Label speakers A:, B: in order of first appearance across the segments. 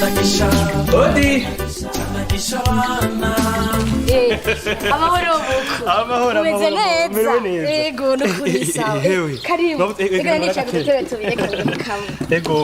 A: Odi.
B: Amahoro buku.
A: Amahoro,
B: Umeze
A: amahoro.
B: neza?
A: Umerewe neza?
B: Ego, nukuri sawa.
A: Hewe.
B: Karibu.
A: Ego,
B: Reka nicara
A: agatebe.
B: udutebe tubiri, reka kamwe.
A: Ego.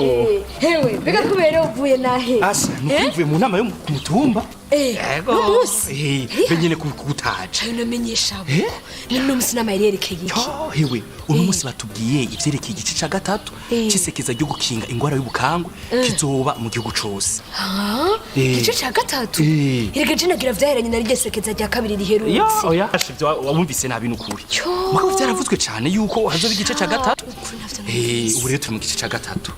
B: Hewe, mbega kubera uvuye nahe?
A: Asa, nukuvuye mu nama yo ku mutumba.
B: Eh, n'umunsi.
A: Eh, be nyene kugutaje.
B: Ayo namenyesha buku. None umunsi inama yari yerekeye iki?
A: Yo, hewe, uno munsi batubwiye ivyerekeye igice ca gatatu c'isekeza ryo gukinga ingwara y'ubukangwe kizoba mu gihugu cose.
B: Ah, igice ca gatatu.
A: Eh.
B: Erega je nagira vyaheranye na rirya sekeza rya kabiri riherutse.
A: Oya, ivyo wumvise nabi nukuri.
B: Yo.
A: Mugabo vyaravuzwe cane yuko hazoba igice ca gatatu.
B: Ukuri navyo
A: Eh,
B: numvise.
A: ubu rero turi mu gice ca gatatu.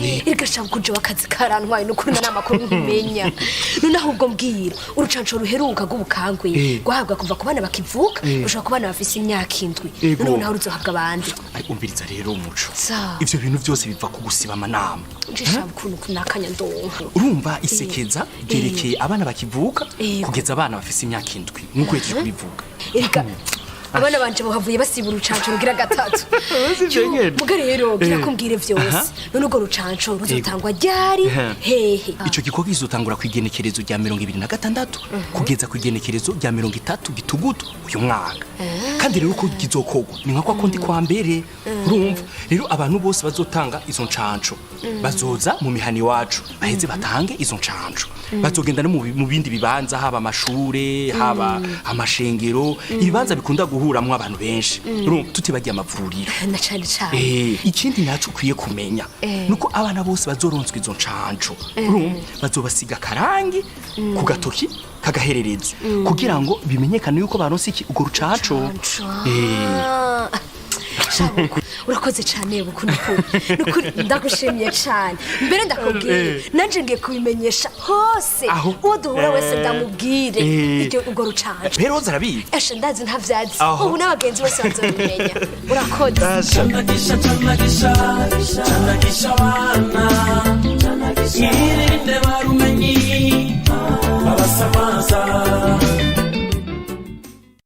B: Erega shaka kuja wakazi karantwaye nukuri na namakuru nkumenya. None ahubwo mbwira, urucanco ruheruka rw'ubukangwe rwahabwa kuva ku bana bakivuka gushika ku bana bafise imyaka 7.
A: Ego.
B: None naho ruzohabwa abandi?
A: Ari umviriza rero umuco.
B: Sa.
A: Ivyo bintu vyose biva ku gusiba amanama.
B: Nje shaka ukuntu kunakanya ndonka.
A: Urumva isekeza ryerekeye abana bakivuka
B: Ego.
A: kugeza abana bafise imyaka 7 nk'uko yaje kubivuga.
B: Erega abana banje bahavuye basiba urucanco rugira gatatu.
A: Sivyo nyene.
B: Muga rero gira kumbwire
A: Aha.
B: vyose. None urwo rucanco ruzotangwa ryari, hehe?
A: Ico gikorwa kizotangura kw'igenekerezo rya 26 kugeza kw'igenekerezo rya 30 gitugutu uyu mwaka. Kandi rero uko kizokorwa ni nka kwa kundi kwa mbere. Urumva rero abantu bose bazotanga izo ncanco bazoza mu mihana iwacu baheze batange izo ncanco, bazogenda no mu bindi bibanza, haba amashure, haba amashengero, ibibanza bikunda guhuramwo abantu benshi. Urumva tutibagiye amavuriro.
B: Na cane cane.
A: Ikindi naco ukwiye kumenya nuko abana bose bazoronswa izo ncanco, urumva bazobasiga akarangi ku gatoki kagaherereza kugira ngo bimenyekane yuko baronse iki urwo rucanco.
B: Ah. Shabuku, urakoze cyane buku, nukuri nukuri ndagushimiye cyane. Mbere ndakubwiye, nanje ngiye kubimenyesha hose.
A: Aho.
B: Uwo duhura wese ndamubwire iryo urwo rucanco.
A: Pero zarabizi.
B: Eshe ndazi ntavyazi.
A: Aho.
B: Ubu n'abagenzi bose bazobimenya. Urakoze.
C: Canagisha, canagisha, canagisha abana. Mwirinde.